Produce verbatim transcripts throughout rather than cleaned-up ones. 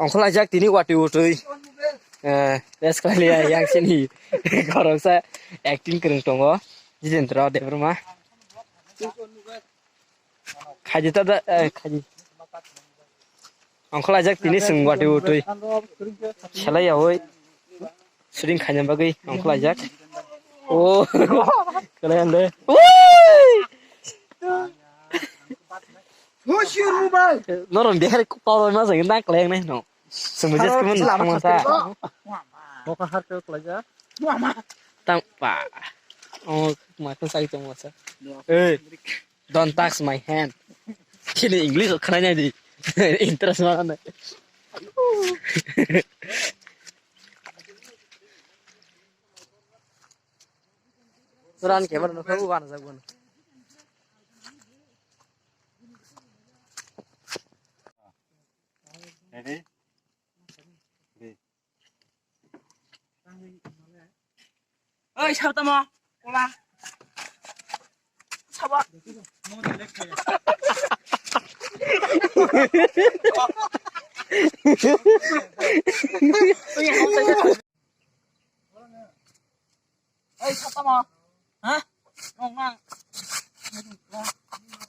Ongkhlaijak tini wati utui. Eh, rest khlailiya yang sini. Khoroksa acting kwrwng tongo. Jitendra Debbarma. Khaidi ta da, eh, khaidi. Ongkhlaijak tini chwng wati utui. Selai yawi. Shooting khaina bagwi ongkhlaijak. Oh. Kalayan de. Woi! Who's your mobile? Norok dehar kok toro ma jeng na klayang nai no. Sumujat kumun thamasa. Boka har ke kelaja. Tang pa. Oh, ma kan sai tong masa. Eh, don't touch my hand. Kini English khana nai di. Interest ma na. Ran ke bar no khabu wan jagwan. Ready? Ready. Oi, sabo tamo. Kola. Sabo. Ei, sabo tamo? Ha? Nong nang.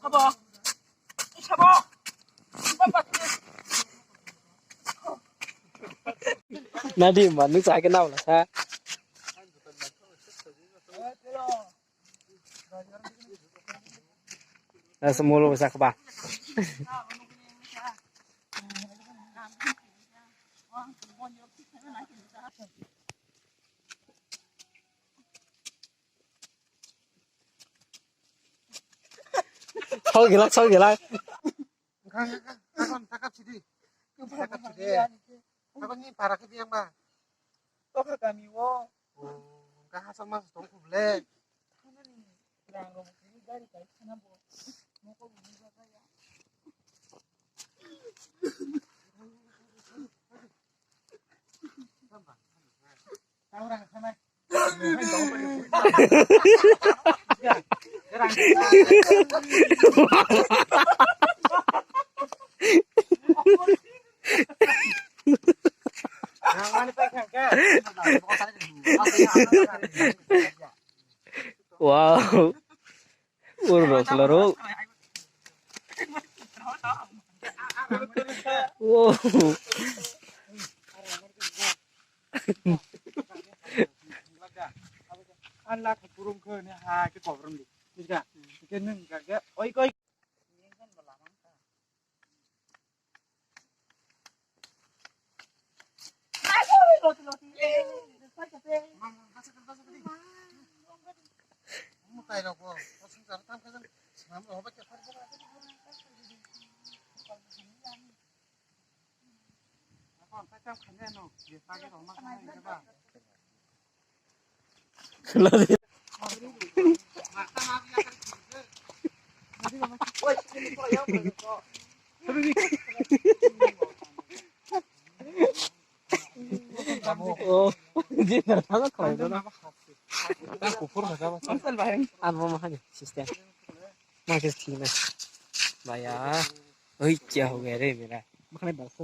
Sabo. Sabo. Nadi manu sa ke nau la sa. Asa mulu sa ba. Sal gilak, sal gilak. Kakon, kakon sidi. Kakon sidi. Kakon ni para ke biang ba. Tokha kami wo. Oh, ka hasal mas tong kuble. Wow. Ur rok laro. Wow. An la ka purum khe ni ha ke kobram di. Bujiga. Ke nung ga ga oi koi. Oh, jin dah sama kau itu. Aku pur kata apa? Anu mah ni, sister. Makin tina. Baya. Oi, kya ho gaya re mera? Makan bakso.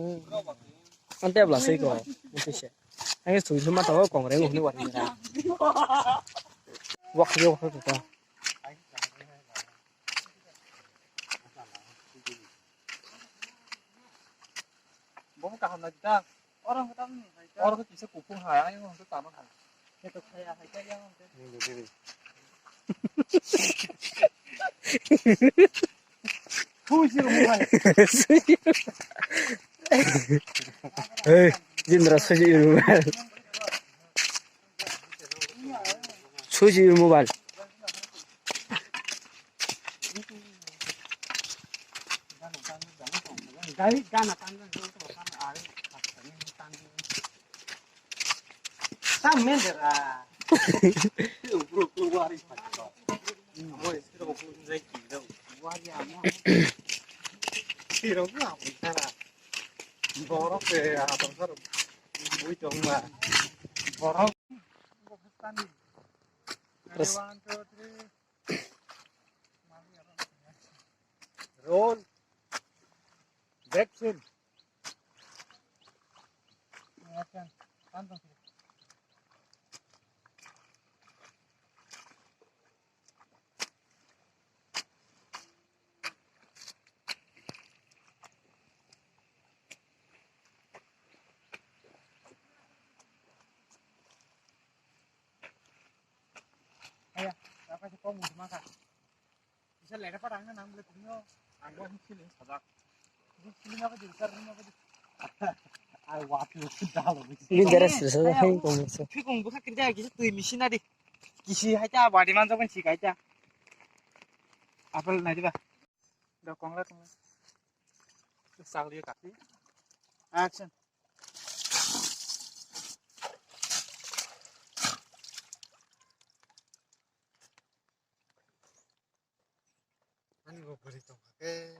Ante bla sei ko. Ante se. Ang sui suma to kong re ngoni wari mera. Wak yo wak to. Bo kaham na kita. Orang kita ni. Orang kita bisa kupung hai, ayo kita taman hai. Kita kaya hai kaya. Hey, Jindra suji mobile. Suji mobile. Tam mendera. Borok se atom sar bui tong ba. Borok. One, two, three. Roll. Back scene. Aya, apa sih kok mau makan? Bisa lera apa tangan nang boleh punya? Aku ini sini sadak. Ini sini apa jadi sar ini apa jadi? Ai waktu itu dah loh. Ini beres sudah, hai, kok bisa. Tapi kok buka kerja gitu tuh mesin tadi. Kisi aja, body man kan sih aja. Apa lagi bah? Udah konglet konglet. Sakliyo kati. Action. Ani bo bwrwi tongkha khe.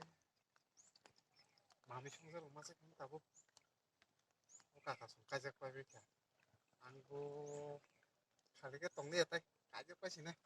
Mami songsa rwma se khe tabuk. O kaka song kaijak pai bai kha. Ang bo khali khe tong liya tai kaijak pai sinai.